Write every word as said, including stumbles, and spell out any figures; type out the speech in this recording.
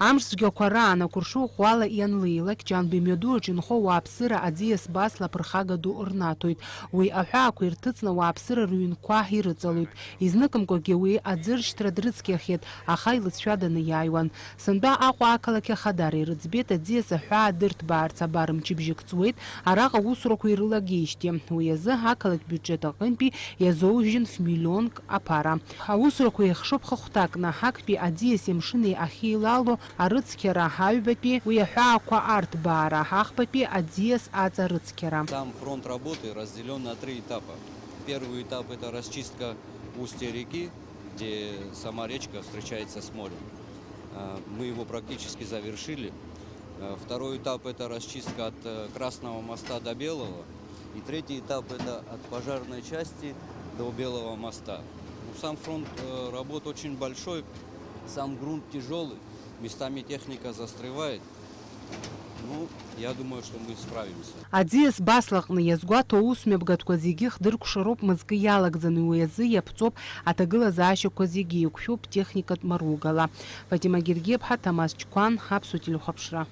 Амш цәгьақәа раан акәыршоу ӷәӷәала ианлеилак, Ҷанба имҩаду аҿы инхо ауааԥсыра аӡиас басла аԥырхага ду рнаҭоит. Уи аҳәаақәа ирҭыҵны ауааԥсыра рыҩнқәа ирыҵалоит. Изныкымкәагьы уи аӡыршьҭра дрыцқьахьеит, аха илыҵшәаданы иааиуан. Сынтәа Аҟәа ақалақь ахадара ирыӡбеит аӡиас аҳәаа дырҭбаарц, абар мчыбжьык ҵуеит, араҟа аусурақәа ирылагеижьҭеи. Уи азы ақалақь биуџьет аҟынтәи иазоужьын ф-миллионк аԥара. Аусурақәа еихшоуп хыхәҭакны, актәи аӡиаси амшыни ахьеилало арыцқьара, аҩбатәи уи аҳәаақәа арҭбаара, ахԥатәи аӡиас аҵа рыцқьара. Сам фронт работы разделён на три этапа. Первый этап — это расчистка устья реки, где сама речка встречается с морем. Э, мы его практически завершили. Э, второй этап — это расчистка от, э, Красного моста до Белого. И третий этап — это от пожарной части до Белого моста. Ну, сам фронт, э, работ очень большой, сам грунт тяжёлый, местами техника застревает. Ну, я думаю, что мы справимся. Аӡиас баслаҟны иазгәаҭо аусмҩаԥгатәқәа зегьы хдыркәшароуп мызкы иалагӡаны, уи азы иаԥҵоуп аҭагылазаашьақәа зегьы, иқәшәоуп техникатә маругала. Фатима Гергиаԥҳа, Ҭамаз Чқәан, Аԥсуа телехәаԥшра.